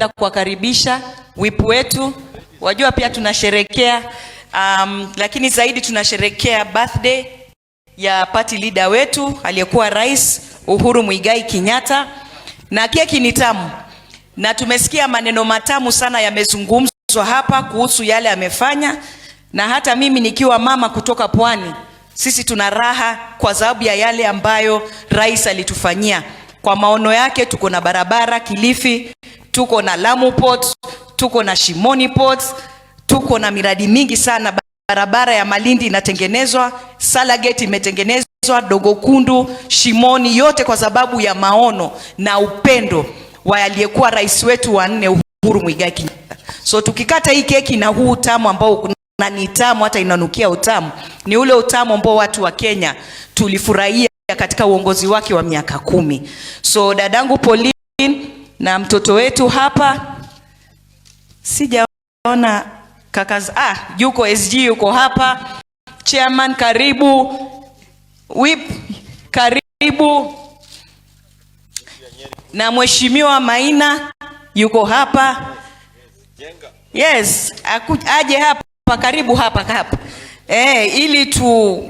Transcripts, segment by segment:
Kuwakaribisha whip wetu, wajua pia tunasherekea lakini zaidi tunasherekea birthday ya party leader wetu aliyekuwa Rais Uhuru Muigai Kenyatta, na keki ni tamu, na tumesikia maneno matamu sana yamezungumzwa hapa kuhusu yale amefanya, na hata mimi nikiwa mama kutoka Pwani, sisi tuna raha kwa sababu ya yale ambayo rais alitufanyia. Kwa maono yake tuko na barabara Kilifi, tuko na Lamu Port, tuko na Shimoni Port, tuko na miradi mingi sana. Barabara ya Malindi inatengenezwa, Salagate imetengenezwa, Dongo Kundu, Shimoni, yote kwa sababu ya maono na upendo wa aliyekuwa rais wetu wa nne, Uhuru Muigai Kenyatta. So tukikata hii keki na huu utamu ambao na ni tamu, hata inanukia utamu, ni ule utamu ambao watu wa Kenya tulifurahia katika uongozi wake wa miaka 10. So dadangu Pauline na mtoto wetu hapa, sijaona kaka, yuko SG, yuko hapa, chairman karibu, whip karibu, na mheshimiwa Maina yuko hapa. Yes, aje hapa, karibu hapa hapa. Ili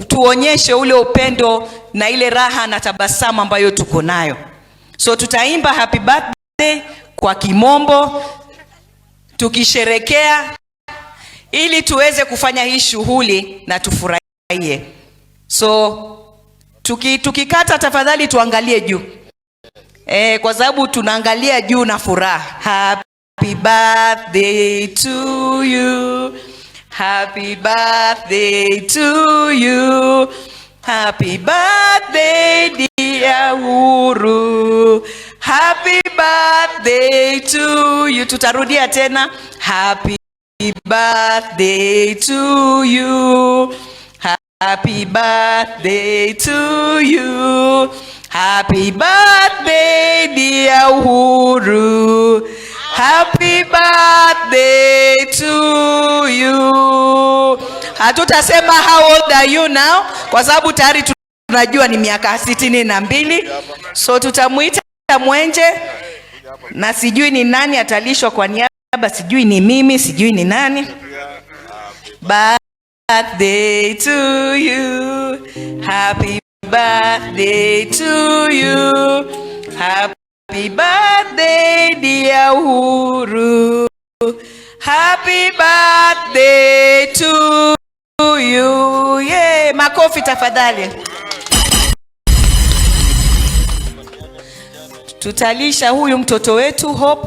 tuonyeshe ule upendo na ile raha na tabasamu ambayo tuko nayo. So tutaimba happy birthday kwa kimombo tukisherekea ili tuweze kufanya hii shughuli na tufurahie. So tukikata tafadhali tuangalie juu. Kwa sababu tunaangalia juu na furaha. Happy birthday to you. Happy birthday to you. Happy birthday, dear Uhuru. Happy birthday to you. Tutarudia tena. Happy birthday to you. Happy birthday to you. Happy birthday, dear Uhuru. Happy birthday to you. Hatutasema how old are you now kwa sababu tayari tunajua ni miaka 62. So tutamuita Mwenje na sijui ni nani atalishwa kwa niaba, sijui ni mimi, sijui ni nani. Birthday to you. Happy birthday to you. Happy birthday, dear Uhuru. Happy birthday to you. Yeah, makofi tafadhali. Tutalisha huyu mtoto wetu Hope.